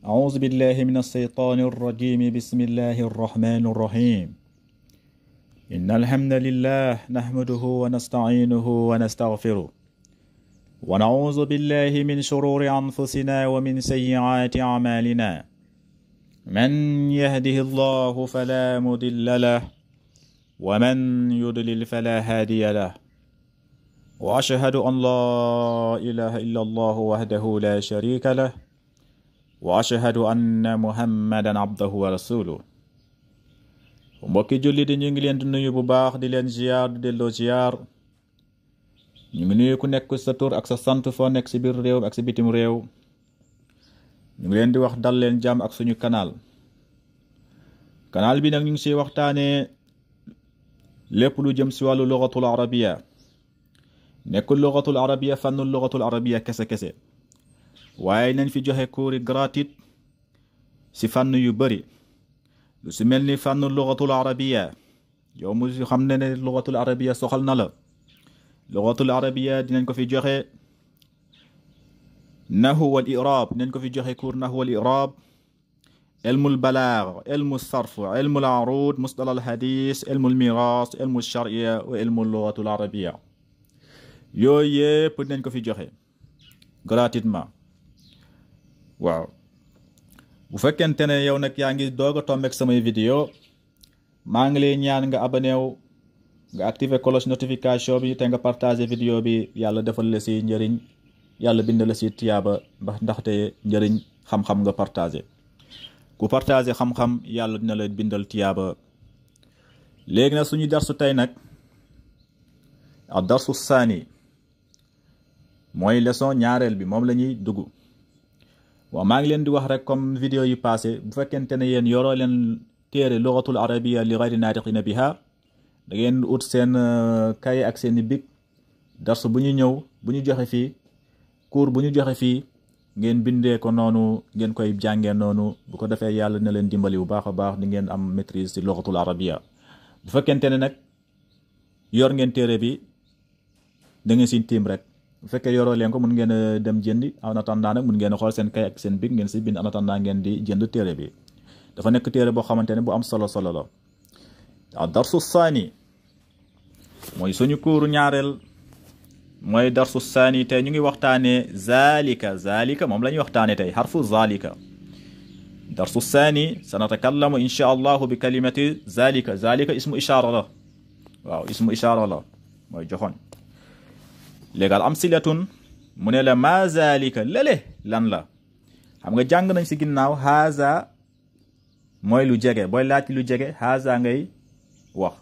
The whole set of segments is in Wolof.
أعوذ بالله من الشيطان الرجيم. بسم الله الرحمن الرحيم. إن الحمد لله نحمده ونستعينه ونستغفره ونعوذ بالله من شرور أنفسنا ومن سيئات أعمالنا. من يهده الله فلا مضل له ومن يضلل فلا هادي له. وأشهد أن لا إله إلا الله وحده لا شريك له وأشهد أن محمدا عبده ورسوله. mbokki julli di ñu ngi leen di nuyu bu baax di leen ziar di delloo ziar. ñu ngi nuyu ku nekk sa tur ak sa sant foo nekk si biir réew ak si bitim réew. ñu ngi leen di wax dal leen jàmm ak suñu canal bi nag ñu ngi siy waxtaanee lépp lu jëm si wàllu lugatul arabiya. nekkul lugatul arabiya fànnul lugatul arabiya kese waaye nañ fi joxe cours gratuit si fànn yu bari lu si mel ni fànn lugatul arabiya. yow mu xam ne lugatul arabiya soxal na la. lugatul arabiya dinañ ko fi joxe. nahwu wal i'rab dinañ ko fi joxe cours nahwu wal i'rab. ilmul balaag ilmu sarf ilmul arud mustal al hadis ilmul miras ilmu sharia wa ilmul lugatul arabiya. yooyu yëpp dinañ ko fi joxe gratuitement. waaw bu fekkente ne yow nag yaa ngi doog a tombeek samay vidéo maa ngi lay ñaan nga abonné wu nga activer cloche notification bi te nga partager vidéo bi. yàlla defal la si njëriñ yàlla bind la si tiyaaba ndaxte njëriñ xam-xam nga partager. ku partager xam-xam yàlla dina la bindal tiyaaba. léegi nag suñu darsu tey nag ak darsu saani mooy leçon ñaareel bi moom la ñuy dugg. waaw maa ngi leen di wax rek comme vidéo yi passé bu fekkente ne yéen yoroo leen téere lugatul arabiya li ghayri naatiqina biha da ngeen ut seen kaye ak seen i big darsu bu ñu ñëw bu ñu joxe fii cours bu ñu joxe fii ngeen bindee ko noonu ngeen koy jàngee noonu bu ko defee yàlla na leen dimbali bu baax a baax di ngeen am maîtrise ci lugatul arabiya. bu fekkente ne nag yor ngeen téere bi da ngeen si tiim rek. bu fekkee yoroo leen ko mun ngeen dem jëndi en attendant nag mun ngeen xool seen kay ak seen big ngeen si bind en attendant ngeen di jënd téere bi. dafa nekk téere boo xamante ne bu am solo la. waaw darsu saani mooy suñu kuuru ñaareel mooy darsu saani tey ñu ngi waxtaanee zalika moom la ñuy waxtaanee tey xarfu zalika. darsu saani sanatakallamu insha allahu bi kalimati zalika ismu ishaara la. waaw ismu ishaara la mooy joxoon. léegi am silatun mu ne la ma zalika lële lan la. xam nga jàng nañ si ginnaaw haza mooy lu jege booy laaj lu jege haza ngay wax.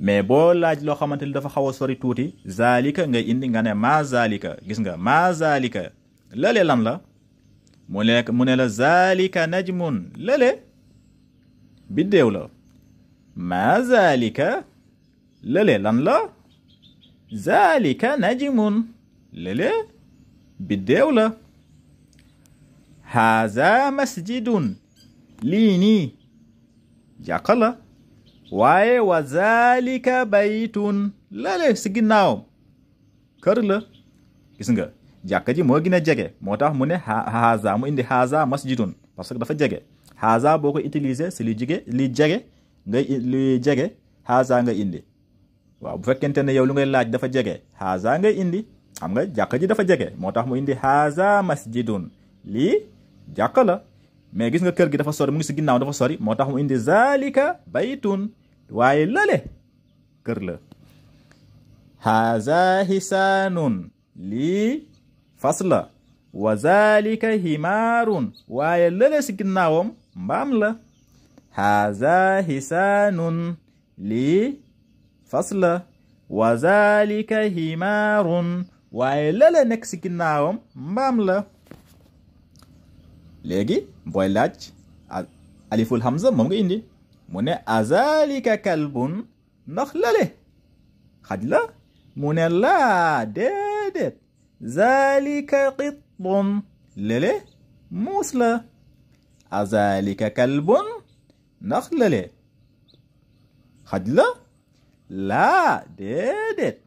mais boo laaj loo xamante ni dafa xaw a sori tuuti zalika ngay indi nga ne ma zalika. gis nga ma zalika lële lan la. mu ne la zalika najmun lële biddéew la. ma zalika lële lan la. zalika najmun lële biddéew la. haza masjidun lii nii jàkka la. waaye wa zalika baytun lële si ginnaawam kër la. gis nga jàkka ji moo gën a jege moo tax mu ne haza mu indi haza masjidun parce que dafa jege. haza boo ko utiliser si li jege haza nga indi. waaw bu fekkente ne yow lu ngay laaj dafa jege haza ngay indi. xam nga jàkka ji dafa jege moo tax mu indi haza masjidun lii jàkka la. mais gis nga kër gi dafa sori mu ngi si ginnaaw dafa sori moo tax mu indi zalika baytun waaye lale kër la. haza hisaanun lii fas la. wa zalika himaarun waaye lale si ginnaawam mbaam la. haza hisaanun lii fas la. wa zalika himaarun waaye lale nekk si ginnaawam mbaam la. léegi booy laaj aliful hamza moom nga indi. mu ne azalika kalbun ndax lale xaj la. mu ne laa déedéet. zalika qitun lale muus la. azalika kalbun ndax lale xaj la. laa déedéet.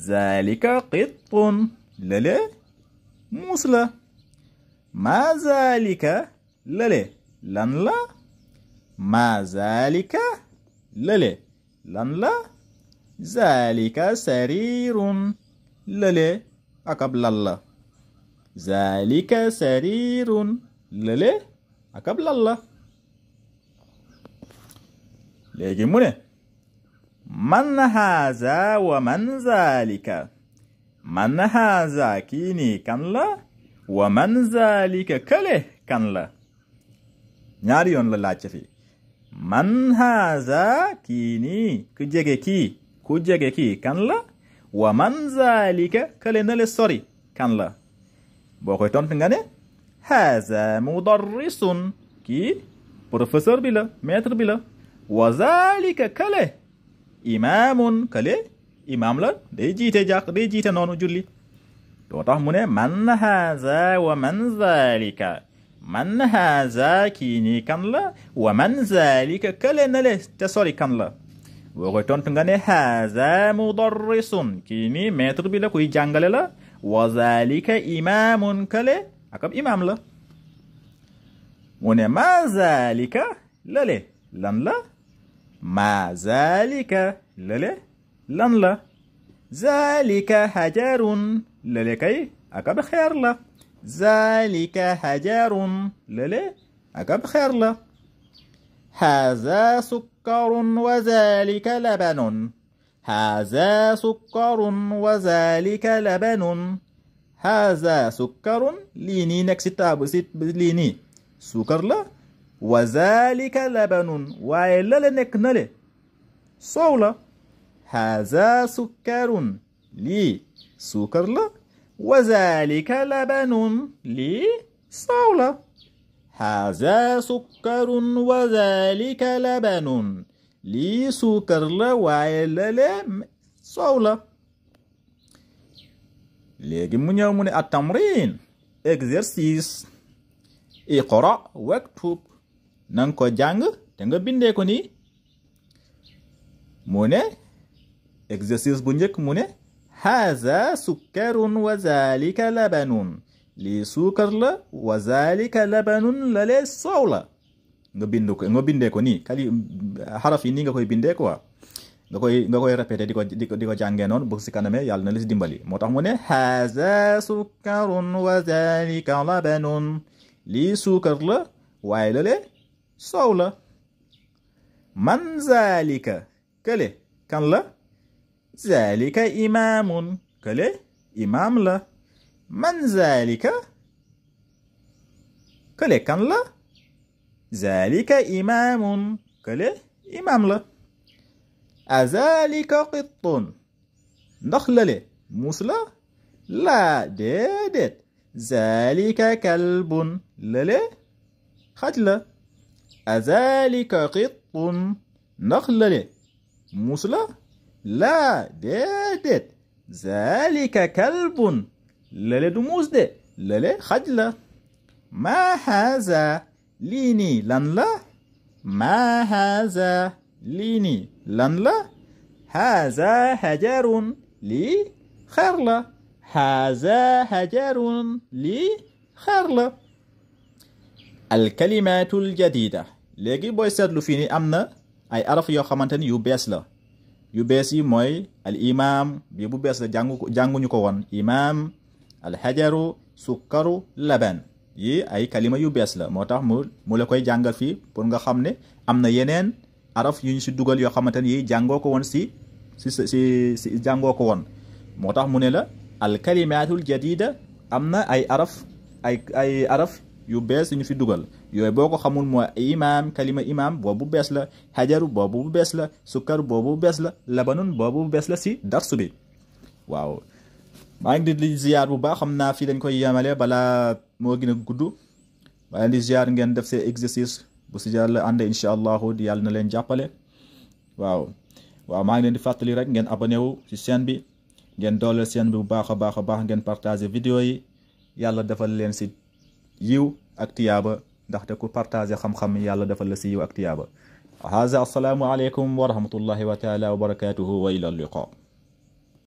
zalika qitun lale muus la. ma zalika lële lan la ma zalika lële lan la zalika sarirun lële akab lal la zalika sarirun lële akab lal la léegi mu ne man haza wa man zalika man haza kii nii kan la wa man zalika kële kan la ñaari yoon la laajte fi man haza kii nii ku jege kii kan la wa man zalika kële na le sori kan la boo koy tontu nga ne haza mudarrisun kii professeur bi la maître bi la wa zalika kële imaamun kële imaam la day jiite noonu julli doo tax mu ne man haza wa man zalika man haza kii nii kan la wa man zalika kële na le te sori kan la boo koy tontu nga ne haza mudarrisun kii nii maître bi la kuy jàngale la wa zalika imaamun kële akab imaam la mu ne ma zalika lale lan la ma zalika lale lan la zalika hajarun lale kay akab xeer la zalika hajarun lale akab xeer la haza sukkarun wa zalika labanun haza sukkarun wa zalika labanun haza sukkarun lii nii nekk si taabu si lii nii suukar la wa zalika labanun waaye lale nekk na le soow la haza sukkarun lii suukar la wa zalika labanun lii soow la haza sukkarun wa zalika labanun lii suukar la waaye lale soow la léegi mu ñëw mu ne at-tamrin exercice iqra waktub nanga ko jàng te nga bindee ko nii mu ne exercice bu njëkk mu ne haza sukkarun wa zalika labanun lii suukar la wa zalika labanun lale soow la nga bindee ko nii kali xaraf yi nii nga koy bindee quoi nga koy répété di ko jàngee noonu bu si kanamee yàlla na la si dimbali moo tax mu ne haza sukkarun wa zalika labanun lii suukar la waaye lale soow la man zalika kële kan la zalika imaamun kële imaam la man zalika kële kan la zalika imaamun kële imaam la azalika qittun ndax lale muus la laa déedéet zalika kalbun lale xaj la azalika qittun ndax lale muus la laa déedéet zalika kalbun lale du muus de lale xaj la maa haza lii nii lan la maa haza lii nii lan la haza hajarun lii xeer la haza hajarun lii xeer la alkalimatul jadida léegi booy seetlu fii ni am na ay araf yoo xamante ni yu bees la yu bees yi mooy al imam bi bu bees la jànguñu ko woon imam al hajaru sukkaru laban yi ay kalima yu bees la moo tax mu la koy jàngal fii pour nga xam ne am na yeneen araf yu ñu si dugal yoo xamante ni yi jàngoo ko woon si jàngoo ko woon moo tax mu ne la al kalimatul jadida am na ay araf yu bees yu ñu fi dugal yooyu boo ko xamul mooy imam kalima imam boobu bees la hajaru boobu bu bees la sukkar boobu bu bees la labanun boobu bu bees la si darsu bi waaw maa ngi di ziar bu baax xam naa fii dañ koy yemale balaa moo gën a gudd waaye di ziar ngeen def see exercice bu si yàlla àndee incha allahu di yàlla na leen jàppale waaw maa ngi leen di fàttali rek ngeen abonné wu si chaîne bi ngeen dooleel chaîne bi bu baax a baax ngeen partager vidéo yi yàlla defal leen si yiw ak tiyaaba ndaxte ku partager xam-xam yàlla defal la si yiw ak tiyaaba haza assalaamu aleykum wa rahmatullahi wa taala wa barakatuhu wa ila liqa